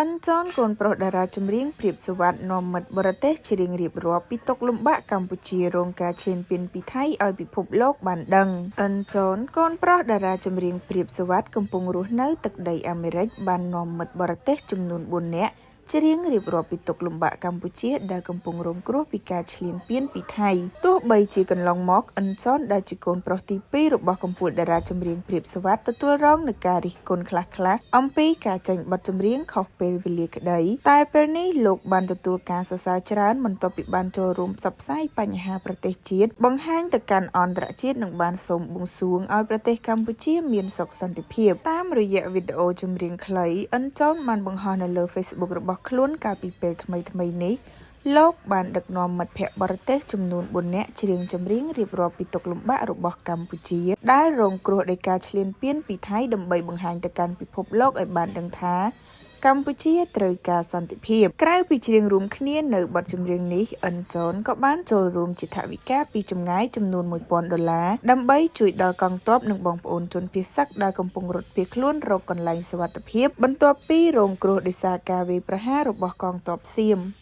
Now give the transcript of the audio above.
អិន ចនកូនប្រុសតារាចម្រៀង ព្រាប សុវត្ថិ នាំមិត្តបរទេសច្រៀងរៀបរាប់ពីទុក្ខលំបាកកម្ពុជារងការឈ្លានពានពីថៃឲ្យពិភពលោកបានដឹង អិន ចនកូនប្រុសតារាចម្រៀង ព្រាប សុវត្ថិ កំពុងរស់នៅទឹកដីអាមេរិក បាននាំមិត្តបរទេសចំនួន ៤ នាក់ច្រៀងរៀបរាប់ពីទុក្ខលំបាកកម្ពុជាដែលកំពុងរងគ្រោះពីការឈ្លានពានពីថៃ ទោះបីជាកន្លងមក អិន ចន ដែលជាកូនប្រុសទីពីររបស់កំពូលតារាចម្រៀង ព្រាប សុវត្ថិ ទទួលរងនូវការរិះគន់ខ្លះៗអំពីការចេញបទចម្រៀងខុសពេលវេលាក្តី តែពេលនេះលោកបានទទួលការសរសើរច្រើនបន្ទាប់ពីបានចូលរួមផ្សព្វផ្សាយបញ្ហាប្រទេសជាតិបង្ហាញទៅកាន់អន្តរជាតិនិងបានសូមបួងសួងឲ្យប្រទេសកម្ពុជាមានសុខសន្តិភាពតាមរយៈវីដេអូចម្រៀងខ្លី អិន ចន បានបង្ហោះនៅលើ Facebook របស់ខ្លួនកាលពីពេលថ្មីៗនេះ លោកបានដឹកនាំមិត្តភក្តិបរទេសចំនួន ៤ នាក់ច្រៀងចម្រៀងរៀបរាប់ពីទុក្ខលំបាករបស់កម្ពុជាដែលរងគ្រោះដោយការឈ្លានពានពីថៃដើម្បីបង្ហាញទៅកាន់ពិភពលោកឲ្យបានដឹងថាកម្ពុជាត្រូវការសន្តិភាពក្រៅពីច្រៀងរួមគ្នានៅបទចម្រៀងនេះ អិន ចន ក៏បានចូលរួមជាថវិកាពីចម្ងាយចំនួន 1000 ដុល្លារដើម្បីជួយដល់កងទ័ពនិងបងប្អូនជនភៀសសឹកដែលកំពុងរត់ភៀសខ្លួនរកកន្លែងសុវត្ថិភាពបន្ទាប់ពីរងគ្រោះដោយសារការវាយប្រហាររបស់កងទ័ពសៀម។